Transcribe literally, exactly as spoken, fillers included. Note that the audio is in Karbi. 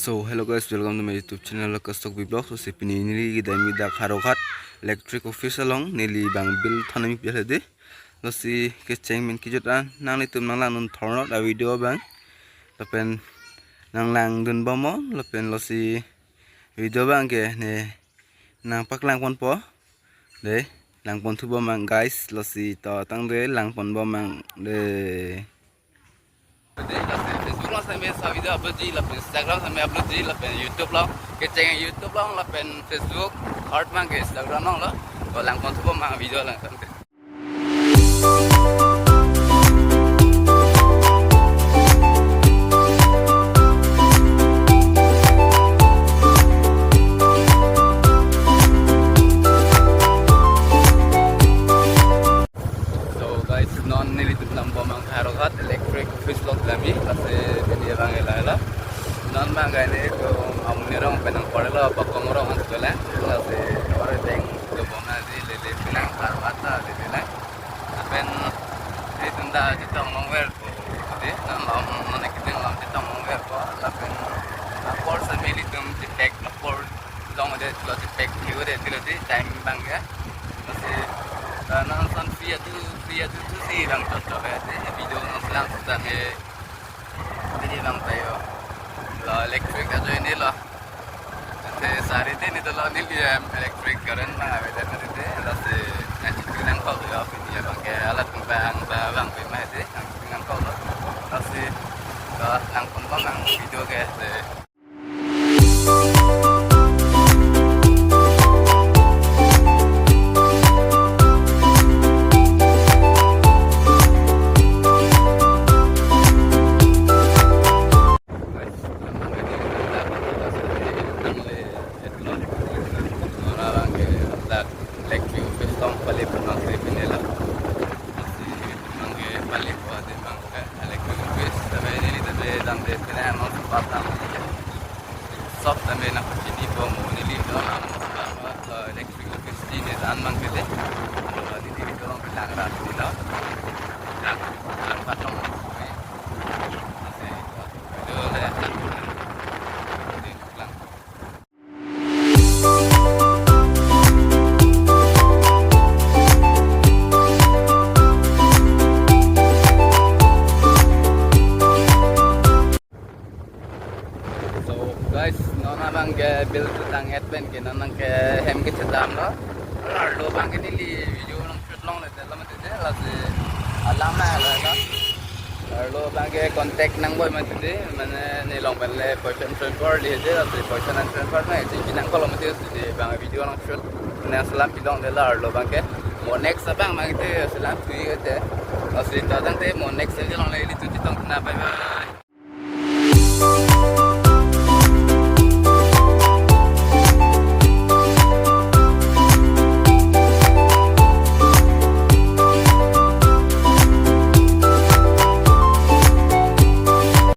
So hello guys, welcome to my YouTube channel Kastok Vlogs. Lasi pini neli kedam dak Howraghat electric office along, neli bang bill thon ami pia hedi. Lasi kecheng pen kejut an nanglitum nanglangdun thornot a video abang. Lapen nanglangdun bomnon, lapen lasi video abang ke ne nangpaklang ponpo. Dei, lang ponthu bomnon guys, lasi to tangte lang pon bomnon dei. Dei, lasi Facebook along setame sa video upload ji, lapen Instagram setame upload ji, lapen YouTube along, kecheng YouTube along, lapen Facebook, heart abang ke Instagram along lo. To lang ponthu bomnon video lang tangte. So guys, non nelitum dam bomnon Howraghat electric office along dam ami, lasi pini abang ela ela. Non abang ke nelitum amonit arong pen nangparlo, Bakong arong an chole, lasi ore deng do bomnon dei, lele pinang karbata lele lang. Lapen nelitum ta chetong longverpo dei, non lam, non kedeng lam chetong longverpo, lapen apor setame nelitum chepack, apor long de lo chepack, view de tilo dei, time abang ke. Lasi, eh, non son free adu, free adu tu si lang chot chot dei, video non selang setame. Dei abang tayo. Lo electric ajoine lo. Te sari te neli dolo neli, em, electric current abang ave te neli te. Lasi nangchipinang kok lo pini abang ke alat abang abang abang pe ma te nangchipinang kok lo. Lasi, eh, lang pon bomnon video ke te. Electric office along pale pon nangkri pini lo. Lasi nangke pale pon adi abang ke electric office. Tapi neli tapi dam de pini non sempat dam. Sob setame nangpachini bomnon neli do, eh, electric office chini dan abang ke dei. Eh, neli video along lang rat ni lo. Lang, lang patong. Lasi, eh, video le. Lang. So guys, non abang ke bill tu tang-et pen ke non abang ke hem kechedam lo. Arlo abang ke neli video along shoot longle te lo mati je, lasi alam na lo lo. Arlo abang ke contact nang boi mati je, mane neli along pen le poisa transfer di je, lasi poisa nang transfer na je, pinang kok lo mati je, bang video along shoot. Mane selam pilong de lo arlo abang ke. Mo next abang abang te selam thui ke te. Lasi to tangte mo next video along le nelitum chetong na, bye bye.